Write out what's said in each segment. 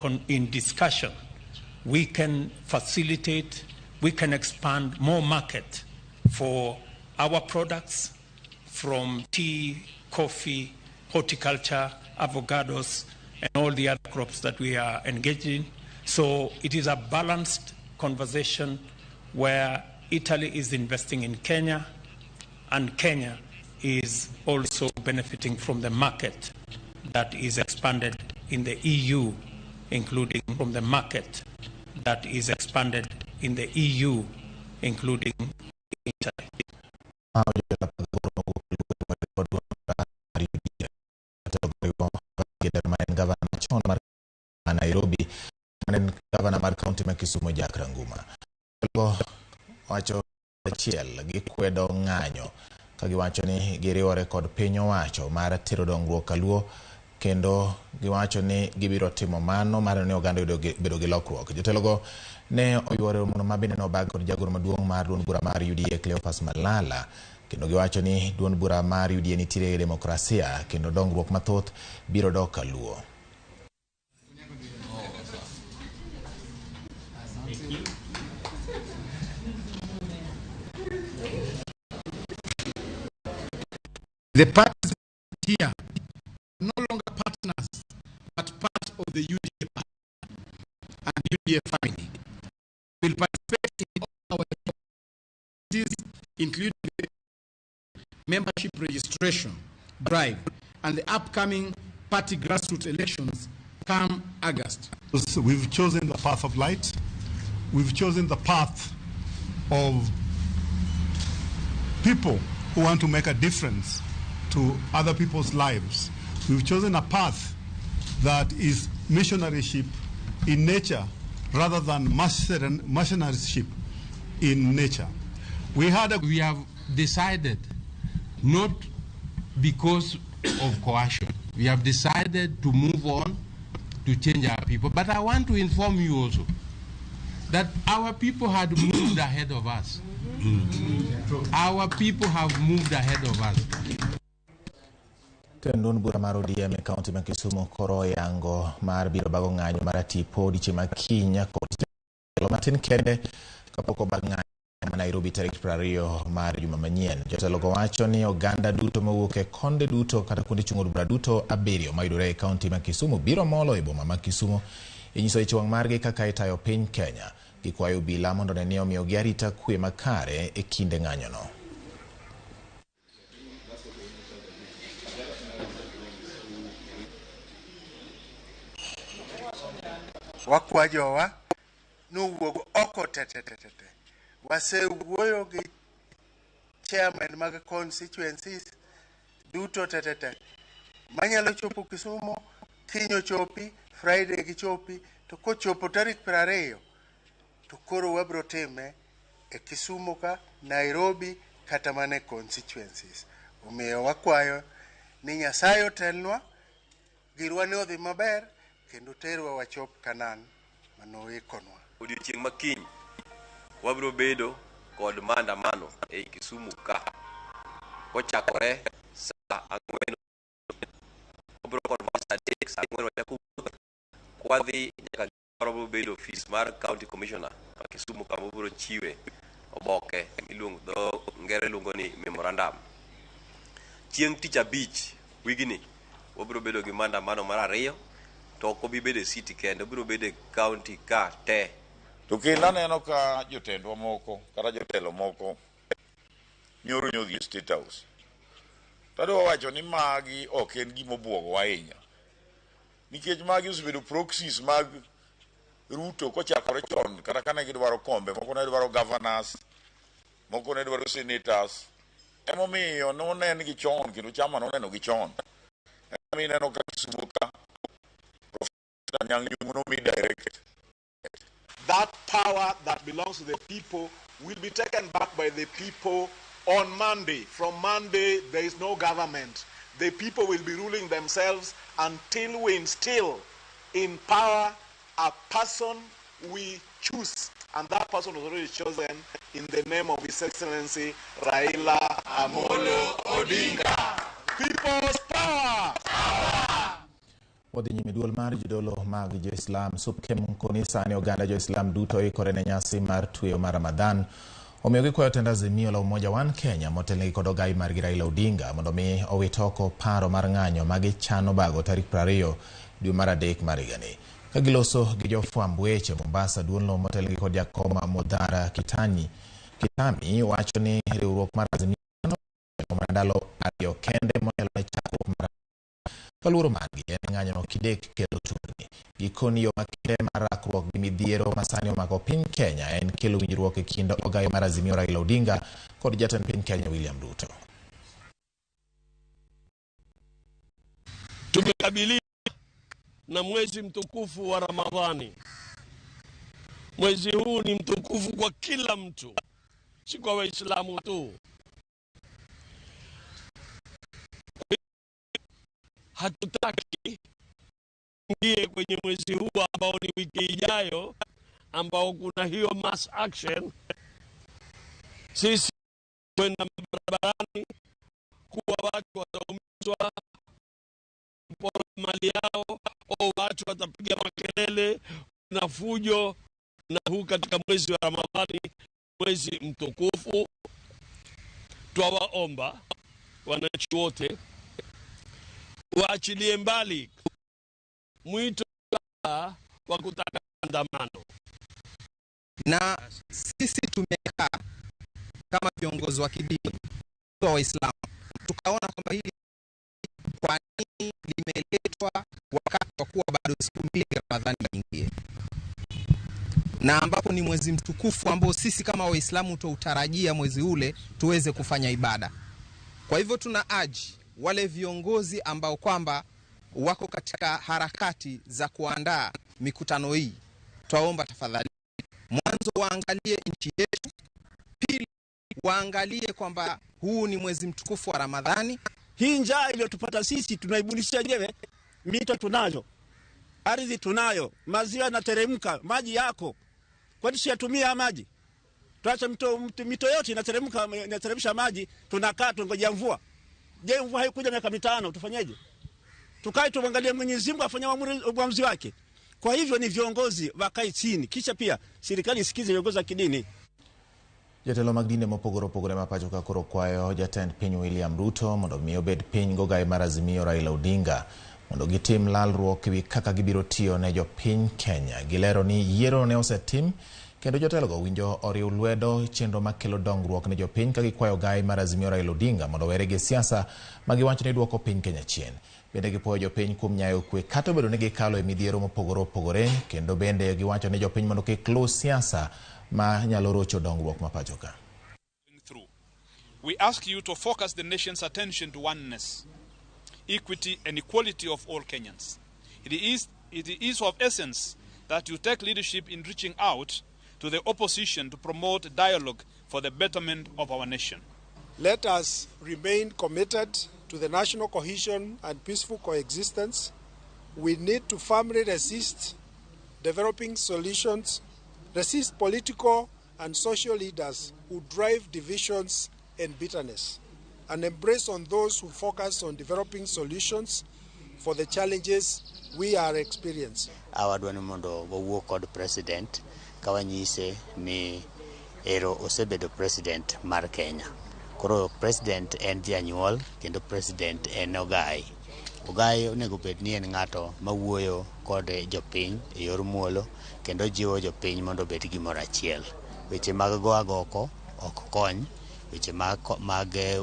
In discussion, we can facilitate, we can expand more market for our products from tea, coffee, horticulture, avocados, and all the other crops that we are engaged in. So it is a balanced conversation where Italy is investing in Kenya and Kenya is also benefiting from the market that is expanded in the EU, including from the market that is expanded in the EU, including Italy. Gavana machon mar Nairobi mane en gavana mar kaunti ma Kisumu Jack Ranguma wacho achiel gikwedo ng'anyo ka giwacho ni giriwore kod piny owacho mar tero dongruok kaluo kendo giwacho ni gibiro timo mano mar ni oganda yudo bedo gi lokruok. Jotelogo ne oyuoro romono ma bende nobag kod jagoro maduong' mar duond bura mar UDA Cleophas Malala kendo giwacho ni duond bura mar UDA nitiere e demokrasia kendo dongruok mathoth biro dok kaluo. The parties here no longer partners, but part of the UDA party and UDA family. Will participate in all our activities, including the membership registration drive and the upcoming party grassroots elections come August. We've chosen the path of light. We've chosen the path of people who want to make a difference to other people's lives. We've chosen a path that is missionaryship in nature rather than mercenaryship in nature. We have decided, not because of coercion, we have decided to move on to change our people. But I want to inform you also that our people had moved ahead of us. Our people have moved ahead of us. Tend duond bura mar ODM e kaunti ma Kisumu koro oyango mar biro bago ng'anyo mar tipo odiechieng' ma kiny kod tielo matin kende kapok obag ng'anyo ma Nairobi tarik 20 mar juma manyien. Jotelogo wacho ni oganda duto mowuok e konde duto kata kuonde chung' od bura duto 7 mayudore e kaunti ma Kisumu biro molo e boma ma Kisumu e nyiso ich wang' margi kaka itayo piny Kenya. Gikwayo obila mondo one ni omiyogi arita kwe makare e kinde ng'anyono. Wakwa jowa nowuog oko te te te te te. Wasewuoyo gi chairman mag constituencies duto te te te. Manyalo chopo Kisumu, kiny ochopi, Friday gichopi, to kochopo tarik 20 to koro wabro time e Kisumu ka, Nairobi kata mana e constituencies. Omiyo wakwayo ni Nyasaye otelnwa, girwa ni odhi maber kendo terwa wachop Kanan manoikonwa. Odiochieng' ma kiny wabiro bedo kod maandamano ei Kisumu ka kochakore saa 4 wabiro kod saa 3 saa 4 wachako wuoth kwadhi nyaka wabiro bedo ofis mar county commissioner ma Kisumu kama wabiro chiwe oboke miluongo dho ngere luongo ni memorandum. Chieng' tich abich wigni wabiro bedo gi maandamano mar 2 to ok obi bedo e city kende, obiro bedo e county ka te. To kendo aneno ka jotendwa moko kata jotelo moko nyoro nyodhi e State House. To adwa wacho ni magi ok en gima obuogowa ahinya. Nikech magi osebedo proxies mag Ruto kochakore chon kata kane gidwaro kombe, moko ne dwaro governors, moko ne dwaro senators. Emomiyo nonen gi chon kendo chama noneno gi chon. Emomiyo ineno ka Kisumu ka Professor Anyang' Nyong'o nomi direct. That power that belongs to the people will be taken back by the people on Monday. From Monday, there is no government. The people will be ruling themselves until we instill in power a person we choose. And that person was already chosen in the name of His Excellency Raila Amolo Odinga. People's power! Wadhi nyime. Duol mar jodolo mag Jo-Islam Supkem koni sani oganda Jo-Islam duto ikore ne nyasi mar tweyo mar Ramadhan. Omiyo gikwayo tend Azimio la Umoja One Kenya motelnegi kod ogai margi Raila Odinga mondo mi owit oko paro mar ng'anyo ma gichano bago tarik 20 dwe mar adek mar higani. Ka giloso gi jofwamb weche Mombasa, duolno motelnegi kod jakom Modhara Kitami wacho ni riwruok mar Azimio mana ndalo 2 kende motelo ne chakruok mar kaluoro margi en ng'anyo kidek kelo tungni. Gikoni yo makende mar rakruok gi midhiero masani omako piny Kenya en kelo winjruok e kind ogai mar Azimio Raila Odinga kod jatend piny Kenya William Ruto. Tumekabiliwa na mwezi mtukufu wa Ramadhani. Mwezi huu ni mtukufu kwa kila mtu, si kwa Waislamu tu. Hatutaki ingie kwenye mwezi huu ambao ni wiki ijayo, ambao kuna hiyo mass action, sisi kwenda barabarani kuwa watu wataumizwa, kupora mali yao, au watu watapiga makelele na fujo. Na huu katika mwezi wa Ramadhani, mwezi mtukufu, twawaomba wananchi wote waachilie mbali mwito wa kutaka maandamano. Na sisi tumekaa kama viongozi wa kidini wa Waislamu tukaona kwamba hili kwa nini limeletwa wakati wa kuwa bado siku 2 Ramadhani ingie, na ambapo ni mwezi mtukufu ambao sisi kama Waislamu tuutarajia mwezi ule tuweze kufanya ibada. Kwa hivyo tuna aji wale viongozi ambao kwamba wako katika harakati za kuandaa mikutano hii, twaomba tafadhali mwanzo waangalie nchi yetu, pili waangalie kwamba huu ni mwezi mtukufu wa Ramadhani. Hii njaa iliyotupata sisi tunaibunisha wenyewe. Mito tunayo, ardhi tunayo, maziwa yanateremka, maji yako. Kwani siyatumia maji? Tuache mito yote inateremka, inateremsha maji, tunakaa tungoja mvua. Je, mvua haikuja miaka 5, tufanyeje? Tukae tuangalie Mwenyezi Mungu afanye uamuzi wake. Kwa hivyo ni viongozi wakae chini, kisha pia serikali isikize viongozi wa kidini. Jotelo mag dinde mopogore opogore ma pacho ka koro kwayo jatend piny William Ruto mondo mi obed piny gogai mar Azimio Raila Odinga mondo gitim lalruok ewi kaka gibiro tiyo ne jopiny Kenya. Gilero ni yiero ne osetim kendo jotelogo winjo oriw lwedo chenro makelo dongruok ne jopiny ka gikwayo ogai mar Azimio Raila Odinga mondo owere gi siasa ma giwacho ni duoko piny Kenya chien. Bende gipuoyo jopiny kuom nyayo kwe kata obedo ni gikalo e midhiero mopogore opogore, kendo bende giwacho ni jopiny mondo kik luw siasa ma nyalo rocho dongruok ma pacho ka. We ask you to focus the nation's attention to oneness, equity and equality of all Kenyans. It is of essence that you take leadership in reaching out to the opposition to promote dialogue for the betterment of our nation. Let us remain committed to the national cohesion and peaceful coexistence. We need to firmly resist developing solutions, resist political and social leaders who drive divisions and bitterness, and embrace on those who focus on developing solutions for the challenges we are experiencing. Awadwa ni mondo wawuo kod president kawanyise ni ero osebedo president mar Kenya. Koro president en janyuol kendo president en ogai. Ogai onego bed ni en ng'ato mawuoyo kod jopiny e yor muolo kendo jiwo jopiny mondo obed gimoro achiel. Weche mag go agoko ok kony, weche mag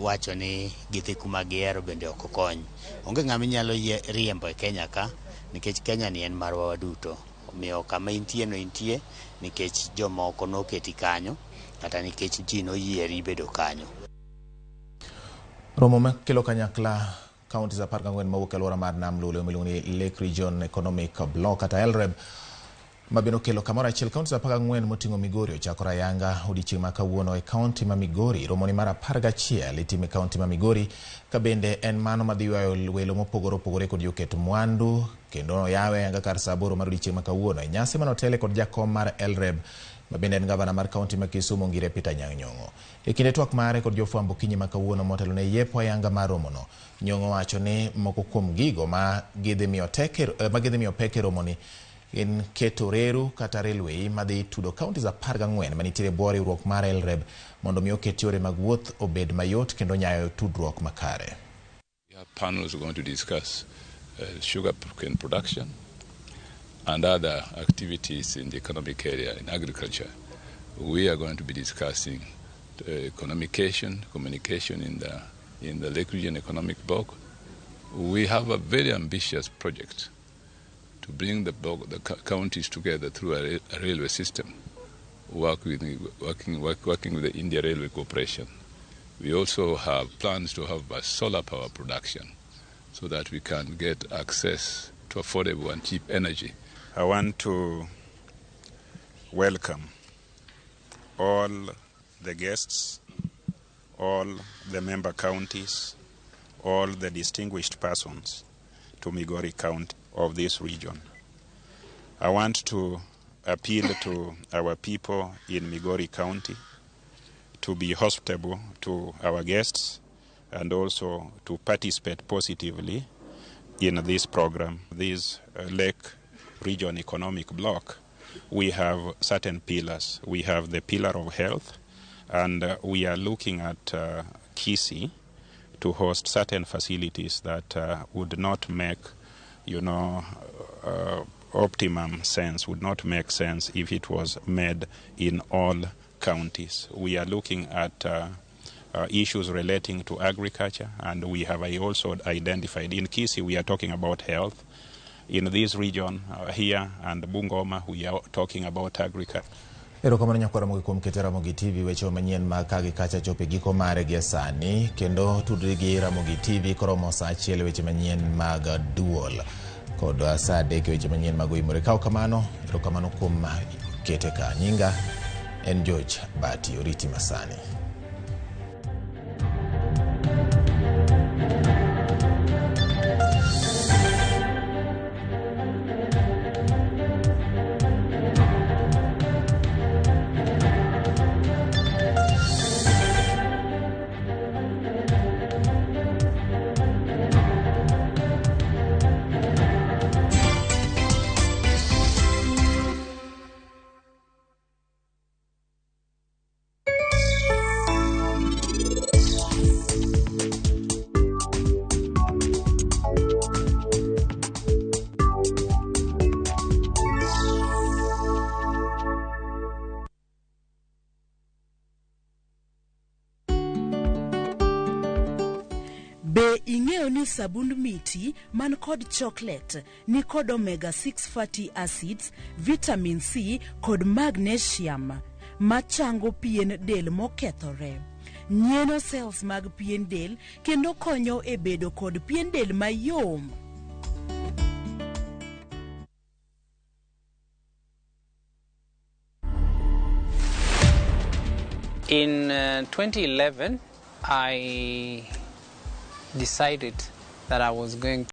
wacho ni gidhi kuma gihero bende ok kony. Onge ng'ama inyalo riembo e Kenya ka nikech Kenya ni en marwa waduto. Omiyo kama intie no intie nikech jomoko noketi kanyo kata nikech ji noyieri bedo kanyo. Romo makelo kanyakla counties 14 mawuok e alwora mar Nam Lolwe miluongo ni Lake Region Economic Bloc kata LREB mabende okelo kamoro achiel counties 14 moting'o Migori ochakore ayanga odiechieng' ma kawuono e kaunti ma Migori. Romoni mar 11 itime e kaunti ma Migori ka bende en mano madhi ywayo welo mopogore opogore kod joket mwandu kendo oyawe ayanga kar saa 8 mar odiechieng' ma kawuono e nyasi manotele kod jakom mar LREB Ma bende en gavana mar kaunti ma Kisumu Ngire Peter Anyang' Nyong'o. E kinde twak mare kod jofwambo okinyi ma kawuono motelo ne yepo ayanga mar romono, Nyong'o wacho ni moko kuom gigo ma gidhi miyo tek ma gidhi miyo pek e romoni gin keto reru kata railway madhi tudo counties 14 manitiere e bwo riwruok mar LREB mondo mi oket yore mag wuoth obed mayot kendo nyayo tudruok makare. We have panels going to discuss sugar cane production and other activities in the economic area in agriculture. We are going to be discussing communication in the Lake Region Economic Bloc. We have a very ambitious project to bring the counties together through a railway system, working with the India Railway Corporation. We also have plans to have a solar power production so that we can get access to affordable and cheap energy. I want to welcome all the guests, all the member counties, all the distinguished persons to Migori County of this region. I want to appeal to our people in Migori County to be hospitable to our guests and also to participate positively in this program. This Lake Region Economic Bloc, we have certain pillars. We have the pillar of health, and we are looking at Kisii to host certain facilities that would not make, optimum sense, would not make sense if it was made in all counties. We are looking at issues relating to agriculture, and we have also identified in Kisii we are talking about health. In this region here and Bungoma we are talking about agriculture. Erokamano nyakwara mogi kuom keto Ramogi TV weche manyien mag ka gi kacha chopo e giko mare gi sani kendo tudri gi Ramogi TV koromo saa 1 weche manyien mag duol kod saa 3 weche manyien mag oimore. Kaw kamano, erokamano kuom kete ka. Nyinga en George Bati, oriti masani. Be ing'eyo ni sabund miti man kod chocolate ni kod omega 6 fatty acids, vitamin C kod magnesium machango pien del mokethore, nyieno cells mag pien del kendo konyo e bedo kod pien del mayom. In 2011, I decided that I was going